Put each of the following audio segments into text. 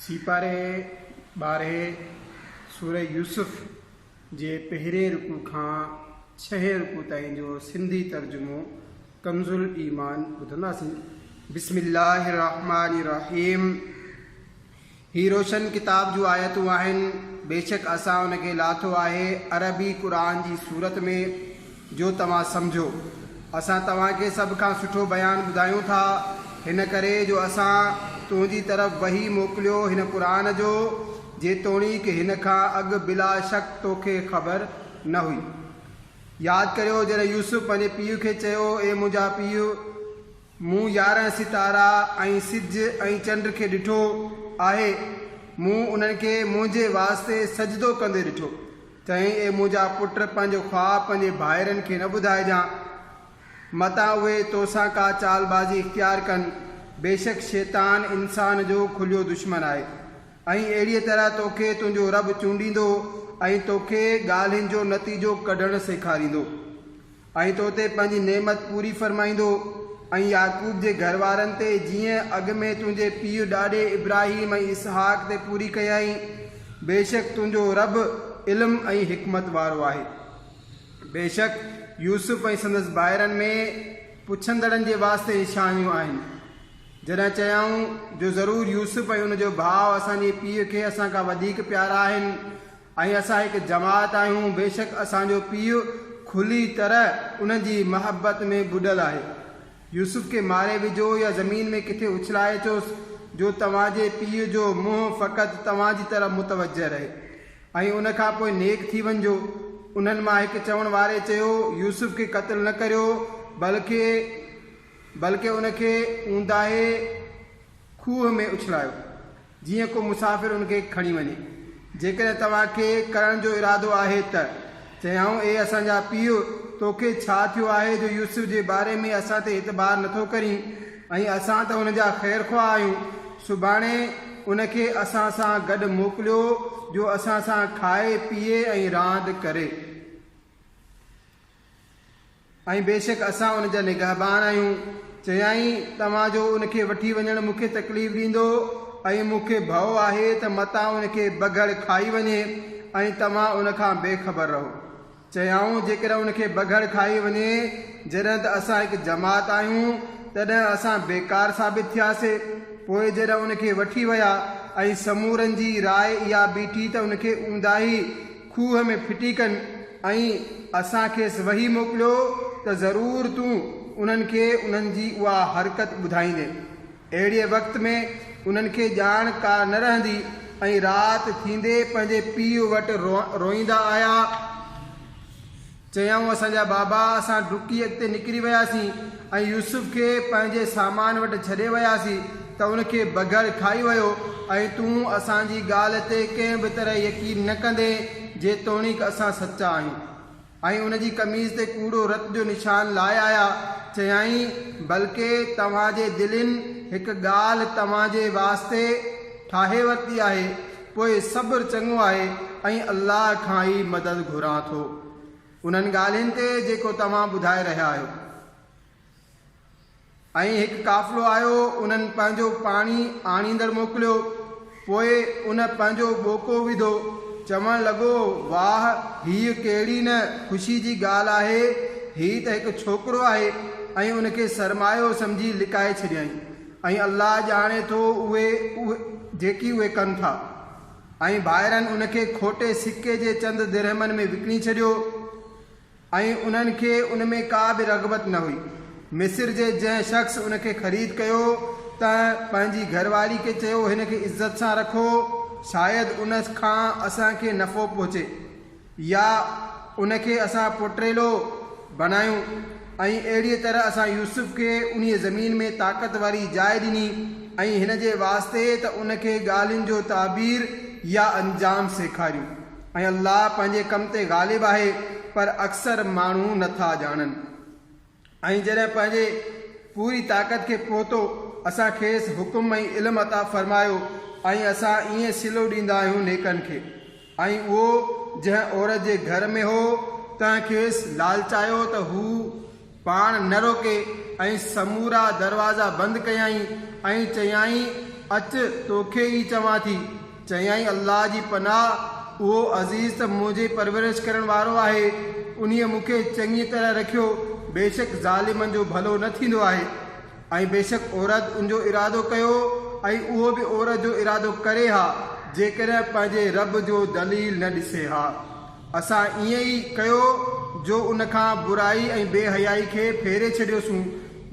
سيپاري ٻارهين سورة يوسف جي پهرين رڪوع کان ڇهين رڪوع تائين جو سنڌي ترجمو ڪنزالايمان ٻڌنداسين. بسم الله الرحمٰن الرحيم هي روشن ڪتاب جون آيتون آهن، بيشڪ اسان ان کي لاٿو آهي عربي قرآن جي صورت ۾ جو توهان سمجهو. اسان توهان کي سڀ کان سٺو بيان ٻڌايون ٿا، هن ڪري جو اسان تنهنجي طرف وحي موڪليو هن قرآن جو، جيتوڻيڪ هن کان اڳ بلا شڪ توکي خبر نه هئي. ياد ڪريو جڏهن يوسف پنهنجي پيء کي چيو، اي منهنجا پيء! مون 11 ستارا ۽ سج ۽ چنڊ کي ڏٺو آهي، مون انهن کي منهنجي واسطي سجدو ڪندي ڏٺو. چيائين، اي منهنجا پٽ! پنهنجو خواب پنهنجي ڀائرن کي نه ٻڌائجان، متان اهي توسان ڪا چالبازي اختيار ڪن. بيشڪ شيطان انسان جو کليو دشمن آهي. ۽ اهڙيء طرح توکي تنهنجو رب چونڊيندو ۽ توکي ڳالهين جو نتيجو ڪڍڻ سيکاريندو. ۽ تو تي پنهنجي نعمت پوري فرمائيندو ۽ يعقوب جي گهر وارن تي جيئن اڳ ۾ تنهنجي پيء ڏاڏي ابراهيم ۽ اسحاق تي پوري ڪيائين، بيشڪ تنهنجو رب علم ۽ حڪمت وارو آهي. بيشڪ يوسف ۽ سندس ڀائرن ۾ پڇندڙن جي واسطي نشانيون آهن. جڏهن چيائون، جو ضرور يوسف ۽ ان جو ڀاء اسان جي پيء کي اسان کان وڌيڪ پيارا آهن ۽ اسان هڪ جماعت آهيون، بيشڪ اسان جو پيء کلي طرح انهن جي محبت ۾ ٻڏل آهي. يوسف کي ماري وجهو يا زمين ۾ ڪٿي اڇلائي اچوس، جو توهان جي پيء جو منهن فقط توهان جي طرف متوجه رهي ۽ ان کان پوء نيڪ ٿي وڃجو. انهن مان هڪ چوڻ واري چيو، يوسف کي قتل نه ڪريو، بلڪه بلڪه ان کي اونداهي کوهه ۾ اڇلايو. جيئن ڪو مسافر ان کي کڻي وڃي. جيڪڏهن توهان کي ڪرڻ جو ارادو آهي ته. چيائون، اي اسان جا پيء! توکي ڇا ٿيو آهي جو يوسف جي باري ۾ اسان تي اعتبار نٿو ڪرين ۽ اسان ته هن جا خيرخواهه آهيون. سڀاڻي ان کي اسان سان گڏ موڪليو جو اسان سان کائي پيئي ۽ راند ڪري. ۽ بيشڪ اسان ان جا نگهبان آهيون. چيائين، توهان جو ان کي وٺي وڃڻ مون کي تڪليف ڏيندو ۽ مون کي ڀؤ آهي ته متان ان کي بگهڙ کائي وڃي ۽ توهان ان کان بي خبر رهو. چيائون، جيڪڏهن ان کي بگهڙ کائي وڃي جڏهن ته اسان هڪ جماعت آهيون تڏهن اسان بيڪار ثابت ٿياسي. پوء جڏهن ان کي وٺي ويا ۽ سمورن جي راء اها بيٺي ته ان کي اونداهي کوهه ۾ ڦٽي ڪن ۽ اسان کيس وحي موڪليو ته ضرور تون انهن کي انهن جي اها حرڪت ٻڌائيندين. اهڙيء وقت ۾ انهن کي ڄاڻ ڪا نه رهندي ۽ رات ٿيندي پنهنجي پيء وٽ روئيندا آيا. چيائون، اسان جا بابا! اسان ڊڪي اڳتي نڪري وياسين ۽ يوسف کي پنهنجي سامان وٽ ڇڏي وياسين ته ان کي بگهڙ کائي ويو ۽ تون اسان جي ڳالهه تي ڪنهن به طرح يقين نه ڪندين جيتوڻيڪ اسان سچا آهيون. ۽ ان جي قميص تي ڪوڙو رت جو نشان لائي آيا. چيائين، بلڪه توهان جي دلين هڪ ڳالهه توهان جي واسطي ٺاهي ورتي آهي، پوء صبر چڱو آهي ۽ الله کان ئي مدد گهران ٿو انهن ڳالهين تي جيڪو توهان ٻڌائي رهيا آهيو. ۽ هڪ قافلو آيو انهن پنهنجو پاڻي آڻيندڙ موڪليو پوء ان پنهنجو ٻوڪو وڌو چوڻ لڳو واهه هيء ڪهڙي نه خوشي جي ڳالهه آهي هي ته هڪ ڇوڪرو آهي ۽ ان کي سرمايو سمجهي لڪائي ڇڏيائين. ۽ الله ڄاڻي ٿو اهي جيڪي اهي ڪن ٿا. ۽ ڀائرن ان کي کوٽي سڪي جي چند درهمن ۾ وڪڻي ڇڏيو ۽ انهن کي ان ۾ ڪا به رغبت نه هئي. مصر جي جنهن شخص ان کي خريد ڪيو تنهن پنهنجي گهرواري کي چيو هن کي عزت سان رکو شايد ان کان اسان کي نفعو پهچي. يا ان کي اسان پوٽريلو بڻايون ۽ اهڙيء طرح اسان يوسف کي انهيء زمين ۾ طاقت واري جاء ڏني ۽ هن جي واسطي ته ان کي ڳالهين جو تعبير يا انجام سيکاريون ۽ الله پنهنجي ڪم تي غالب آهي پر اڪثر ماڻهو نه ٿا ڄاڻن. ۽ جڏهن پنهنجي پوري طاقت کي پهتو، اسان کيس حڪم ۽ علم عطا فرمايو ۽ اسان ائين صلو ڏيندا آهيون نيڪن کي. ۽ اهو جنهن عورت جي گهر ۾ هو، تنهن کيس لالچايو ته هو پاڻ نه روڪي ۽ سمورا دروازا بند ڪيائين ۽ چيائين، اچ، توکي ئي چوان ٿي. چيائين، الله جي پناهه، اهو عزيز ته منهنجي پرورش ڪرڻ وارو آهي، انهيء مون کي چڱيء طرح رکيو، بيشڪ ظالمن جو ڀلو نه ٿيندو آهي. ۽ بيشڪ عورت ان جو ارادو ڪيو ۽ اهو به عورت جو ارادو ڪري ها جيڪڏهن پنهنجي رب جو دليل نه ڏسي ها. اسان ائين ئي ڪيو جو ان کان برائي ۽ بي حيائي کي ڦيري ڇڏيوسون،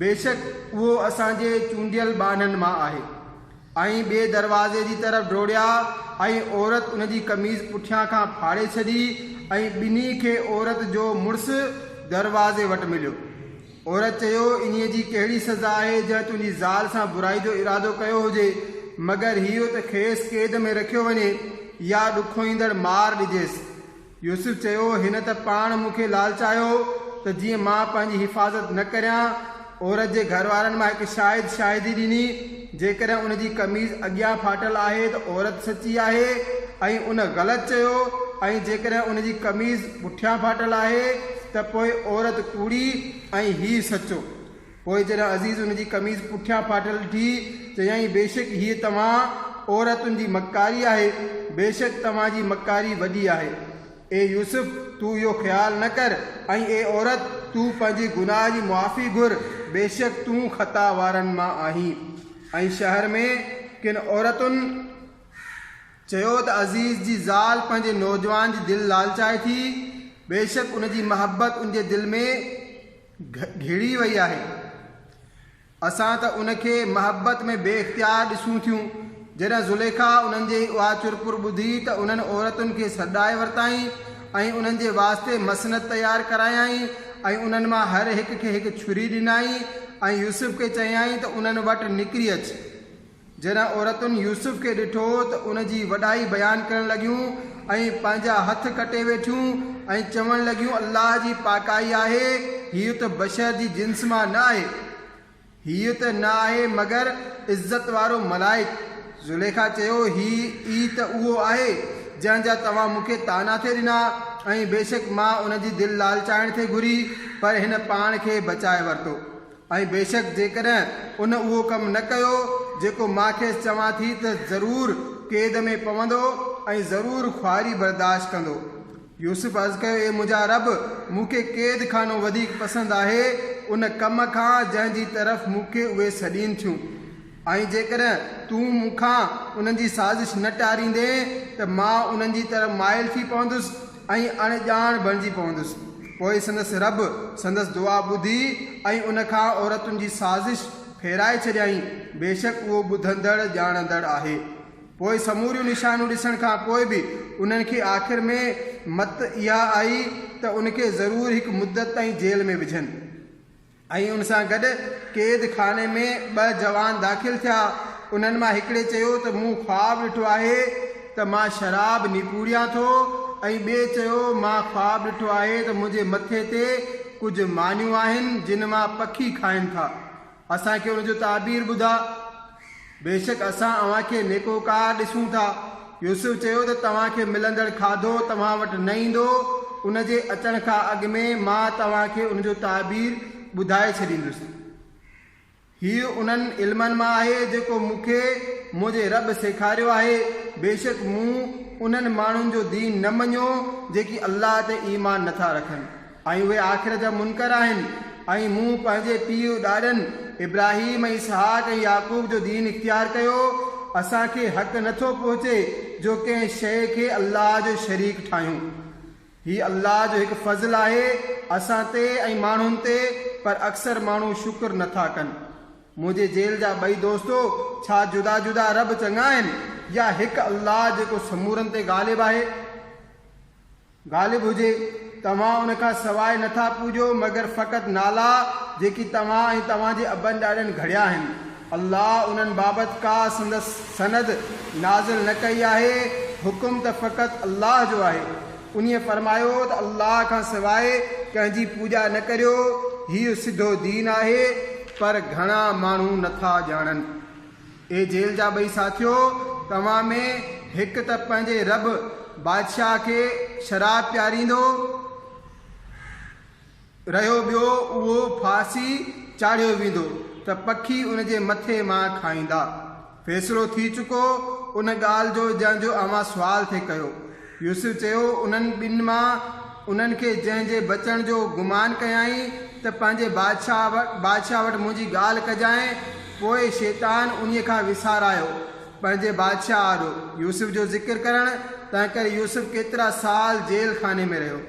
بيشڪ اهو اسان جي چونڊيل ٻانهن مان آهي. ۽ ٻئي دروازي جي طرف ڊوڙيا ۽ عورت ان جي قميص پٺيان کان ڦاڙي ڇڏي ۽ ٻنهي کي عورت جو مڙس دروازي وٽ مليو. عورت چيو، انهيء جي ڪهڙي سزا آهي جنهن تنهنجي زال سان برائي جو ارادو ڪيو هجي، مگر هيء ته کيس قيد ۾ رکيو وڃي يا ڏکوئيندڙ مار ڏجيس. يوسف چيو، هن ته پاڻ مون کي لالچايو ته جيئن مان پنهنجي حفاظت نه ڪريان. عورت جي گهر وارن مان هڪ شاهد شاهدي ڏني، جيڪڏهن ان جي قميص اڳيان ڦاٽل آهي ته عورت سچي آهي ۽ ان غلط چيو ۽ جيڪڏهن ان جي قميص پٺيان ڦاٽل آهي ته پوء عورت ڪوڙي ۽ هي سچو. پوء جڏهن عزيز ان جي قميص پٺيان ڦاٽل ڏٺي، چيائين، بيشڪ هيء توهان عورتن جي مڪاري آهي، بيشڪ توهان جي مڪاري وڏي آهي. اي يوسف! تون اهو خيال نه ڪر ۽ اي عورت! تون پنهنجي گناهه جي معافي گهر، بيشڪ تون خطا وارن مان آهين. ۽ شهر ۾ ڪن عورتن. چيو ته عزيز جي زال پنهنجي نوجوان جي دل لالچائي ٿي، بيشڪ ان جي محبت ان جي دل ۾ گهڙي وئي آهي. اسان ته ان کي محبت ۾ بي اختيار ڏسون ٿيون. جڏهن زليخا انهن جي اها چرپر ٻڌي ته انهن عورتن کي سڏائي ورتائين ۽ انهن جي واسطي مسند تيار ڪرايائين ۽ انهن مان هر هڪ کي هڪ ڇري ڏنائين ۽ يوسف کي چيائين ته انهن وٽ نڪري اچ. جڏهن عورتن يوسف کي ڏٺو ته ان جي وڏائي بيان ڪرڻ لڳيون ۽ پنهنجا هٿ ڪٽي ويٺيون ۽ چوڻ لڳيون الله جي پاڪائي آهي هيء ته بشر جي جنس مان نه آهي هيء ته نه آهي مگر عزت وارو ملائڪ. زليخا چيو هي ئي ته اهو آهي جنهن جا توهان مون کي طعنا ٿي ڏنا ۽ بيشڪ مان ان جي دل لالچائڻ ٿي گهري پر هن پاڻ کي بچائي ورتو. ۽ بيشڪ جيڪڏهن ان اهو ڪم نه ڪيو جيڪو مان کيس چوان ٿي ته ضرور قيد ۾ پوندو ۽ ضرور خواري برداشت ڪندو. يوسف عرض ڪيو، اي منهنجا رب! مون کي قيد خانو وڌيڪ پسند آهي ان ڪم کان جنهن جي طرف مون کي اهي سڏين ٿيون. ۽ جيڪڏهن تون مون کان انهن جي سازش نه ٽاريندين ته مان انهن جي طرف مائل ٿي پوندس ۽ اڻ ڄاڻ بڻجي پوندس. پوء سندس رب سندس دعا ٻڌي ۽ ان کان عورتن جي سازش ڦيرائي ڇڏيائين، بيشڪ اهو ٻڌندڙ ڄاڻندڙ آهي. پوء سموريون نشانيون ڏسڻ کان پوء به انهن کي آخر ۾ مت اها آئي ته ان کي ضرور هڪ مدت تائين جيل ۾ وجهن. ۽ ان سان گڏ قيد خاني ۾ ٻه جوان داخل ٿيا. انهن مان هڪڙي چيو ته مون خواب ڏٺو آهي ته مان شراب نپوڙيان ٿو ۽ ٻئي چيو مان خواب ڏٺو آهي ته منهنجي مٿي تي ڪجهه مانيون آهن جن مان پکي کائن ٿا. اسان کي ان جو تعبير ٻڌاء. بيشڪ اسان اوهان کي نيڪوڪار ڏسون ٿا. يوسف چيو ته توهان کي ملندڙ کاڌو توهان وٽ نه ايندو، ان جي اچڻ کان اڳ ۾ مان توهان کي ان جو تعبير ٻڌائي ڇڏيندس. هيء انهن علمن مان آهي جيڪو مون کي منهنجي رب سيکاريو آهي. بيشڪ مون انهن ماڻهن جو دين نه مڃيو جيڪي الله تي ايمان نٿا رکن. ۽ اهي آخرت جا منڪر آهن ۽ مون پنهنجي پيء ڏاڏن ابراهيم ۽ اسحاق ۽ يعقوب جو دين اختيار ڪيو، اسان کي حق نه ٿو پهچي جو ڪنهن شيء کي الله جو شريڪ ٺاهيون. هي الله جو هڪ فضل آهي اسان تي ۽ ماڻهن تي پر اڪثر ماڻهو شڪر نه ٿا ڪن. منهنجي جيل جا ٻئي دوستو، ڇا جدا جدا رب چڱا آهن يا هڪ الله جيڪو سمورن تي غالب آهي؟ غالب هجي، توهان ان کان سواء نه ٿا پوڄو مگر فقط نالا جيڪي توهان ۽ توهان جي ابن ڏاڏن گهڙيا آهن. الله انهن بابت ڪا سندس سند نازل نه ڪئي آهي، حڪم ته فقط الله جو آهي. انهيء فرمايو ته الله کان سواء ڪنهن جي پوڄا نه ڪريو، هيء سڌو دين آهي، پر گهڻا ماڻهو نه ٿا ڄاڻن. اي جيل جا ٻئي ساٿيو! توهان ۾ هڪ ته پنهنجي رب، بادشاهه، کي شراب پياريندو رهيو ٻيو اهو ڦاسي چاڙهيو ويندو ته پکي ان جي مٿي مان کائيندا. فيصلو ٿي چڪو ان ڳالهه جو جنهن جو اوهان سوال ٿي ڪيو. يوسف چيو، انهن ٻن مان انهن کي جنهن جي بچڻ جو گمان ڪيائين ته پنهنجي بادشاهه وٽ منهنجي ڳالهه ڪجانء، پوء شيطان انهيء کان وسارايو پنهنجي بادشاهه آڏو يوسف جو ذڪر ڪرڻ، تنهنڪري يوسف ڪيترا سال جيل خاني ۾ رهيو.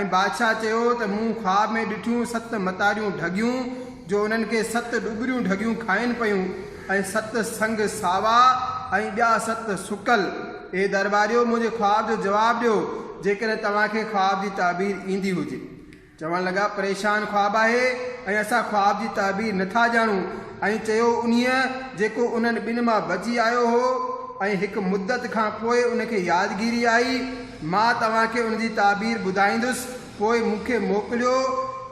۽ بادشاهه چيو ته مون خواب ۾ ڏٺيون ست متاريون ڍڳيون، جو انهن کي ست ڏٻريون ڍڳيون کائن پيون، ۽ ست سنگ ساوا ۽ ٻيا ست سڪل. اي درٻاريو، منهنجي خواب جو جواب ڏيو، جيڪڏهن توهان کي خواب جي تعبير ايندي هجي. چوڻ لڳا، پريشان خواب آهي، ۽ اسان خواب جي تعبير نٿا ڄاڻون. ۽ چيو انهيء، جيڪو انهن ٻن مان بچي آيو هو، ۽ هڪ مدت کان پوء ان کي يادگيري آئي، مان توهان کي ان جي تعبير ٻڌائيندس، پوء مون کي موڪليو،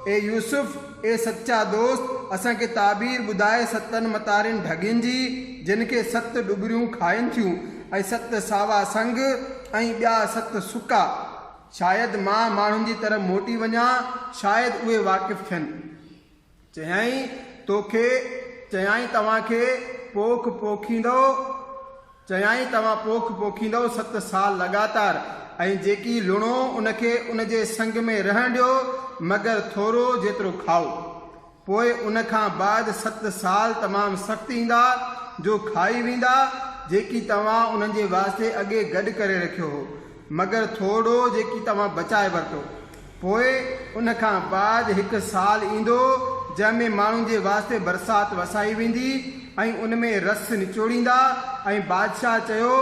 اي يوسف! اي سچا دوست! اسان کي تعبير ٻڌاء ستن متارين ڍڳين جي، جن کي ست ڏٻريون کائن ٿيون، ۽ ست ساوا سنگ، ۽ ٻيا ست سڪا. شايد مان ماڻهن جي طرف موٽي وڃان، شايد اهي واقف ٿين. چيائين، توکي، چيائين، توهان کي پوک پوکيندؤ، چيائين، توهان پوک پوکيندؤ ست سال لڳاتار، ۽ جيڪي لڻو ان کي ان جي سنگ ۾ رهڻ ڏيو، مگر ٿورو جيترو کائو. پوء ان کان بعد ست سال تمام سخت ايندا، جو کائي ويندا، جيڪي توهان انهن جي واسطي اڳي گڏ ڪري رکيو هو، مگر ٿورڙو جيڪي توهان بچائي ورتو. پوء ان کان بعد هڪ سال ايندو، جنهن ۾ ماڻهن جي واسطي برسات وسائي ويندي ۽ ان ۾ رس نچوڙيندا. ۽ بادشاهه چيو